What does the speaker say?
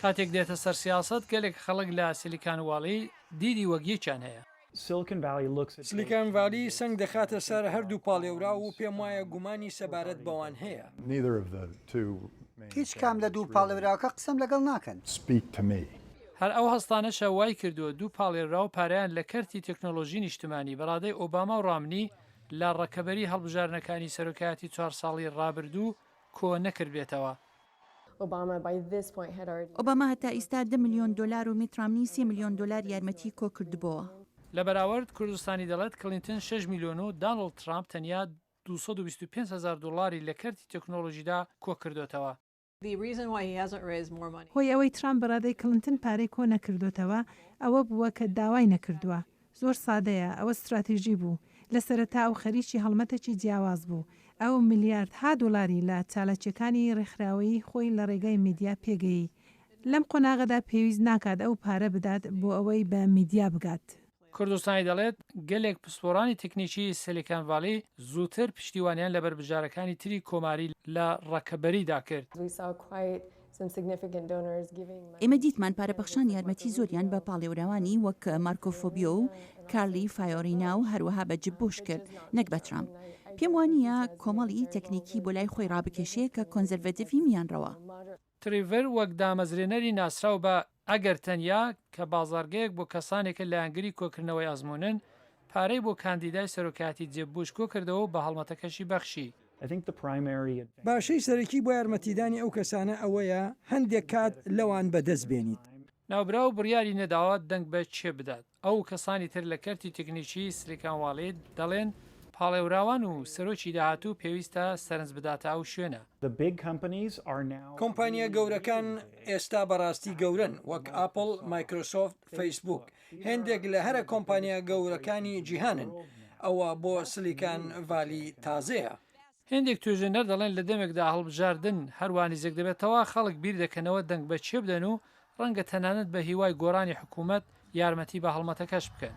کاتێک دێتە سەر سیاسەت، گەلێک خەڵک لە سیلیکان والی دیدی وەک یەکیان هەیە. سلیکان ڤالی سەنگ دەخاتە سەر هەردوو پاڵێوراو و پێموایە گومانی سەبارەت بەوان هەیە. هیچ کام لە دوو پاڵێوراوەکە قسەم لەگەڵ ناکەن. هەر ئەو هەستانەشە وایکردووە دوو پاڵێوراو پارەیان لە کەرتی تەکنۆلۆژی نیشتمانی بە ڕادەی ئۆباما و ڕامنی لە ڕەکەبەری هەڵبژاردنەکانی سەرۆکایەتی چوار ساڵی ڕابردوو کۆ نەکردبێتەوە. ئۆباما هەتا ئیستا دە ملیۆن دۆلار و میت ڕامنی سێ ملیۆن دۆلار یارمەتی کۆکردبۆوە. لە بەراوەرد، کوردستانی دەڵێت کڵینتن شەش ملیۆن و دانڵد ترامپ تەنیا 225 هەزار دۆڵاری لە کەرتی تەکنۆلۆژیدا کۆکردۆتەوە. هۆی ئەوەی ترامپ بە ڕادەی کڵنتن پارەی کۆ نەکردۆتەوە ئەوە بووە کە داوای نەکردووە. زۆر سادەیە، ئەوە ستراتیژی بوو. لە سەرەتا ئەو خەریکی هەڵمەتێکی جیاواز بوو. ئەو ملیاردها دۆلاری لە چالاکییەکانی ڕێکخراوەیی خۆی لە ڕێگای میدیا پێگەیی. لەم قۆناغەدا پێویست ناکات ئەو پارە بدات بۆ ئەوەی بە میدیا بگات. کوردستانی دەڵێت، گەلێک پسپۆڕانی تەکنیکی سیلیکان ڤالی زووتر پشتیوانیان لە بەربژارەکانی تری کۆماری لە ڕەکەبەریدا کرد. ئێمە دیتمان پارەپەخشان یارمەتی زۆریان بە پاڵێوراوانی وەک مارکۆ فۆبیۆ و کارلی فایۆرینا و هەروەها بە جب بوش کرد نەک بە ترامپ. پێم وا نییە کۆمەڵی تەکنیکی بۆ لای خۆی ڕابکێشێ کە کۆنزەرڤەتیڤی میانڕەوە. تریڤەر وەک دامەزرێنەری ناسراو بە ئەگەر تەنیا، کە بازاڕگەیەک بۆ کەسانێکە لایەنگری کۆکردنەوەی ئەزموونن، پارەی بۆ کاندیدای سەرۆکایەتی جێب بوش کۆکردەوە و بە هەڵمەتەکەشی بەخشی. باشەی سەرەکی بۆ یارمەتیدانی ئەو کەسانە ئەوەیە هەندێک کات لەوان بەدەست بێنیت. ناوبراو بڕیاری نەداوە دەنگ بە کێ بدات. ئەو و کەسانی تر لە کەرتی تەکنیکی سلیکان والی دەڵێن پاڵێوراوان و سەرۆکی داهاتوو پێویستە سەرنج بداتە ئەو شوێنە. کۆمپانیا گەورەکان ئێستا بەڕاستی گەورەن، وەک ئاپڵ، مایکرۆسۆفت، فەیسبووک، هێندێک لە هەرە کۆمپانیا گەورەکانی جیهانن، ئەوە بۆ سلیکان ڤالی تازەیە. هێندێک توێژێنەر دەڵێن لە دەمێکدا هەڵبژاردن هەروا نیزک دەبێتەوە، خەڵک بیر دەکەنەوە دەنگ بە کێ بدەن و ڕەنگە تەنانەت بە هیوای گۆڕانی حکوومەت یارمەتی بە هەڵمەتەکەش بکەن.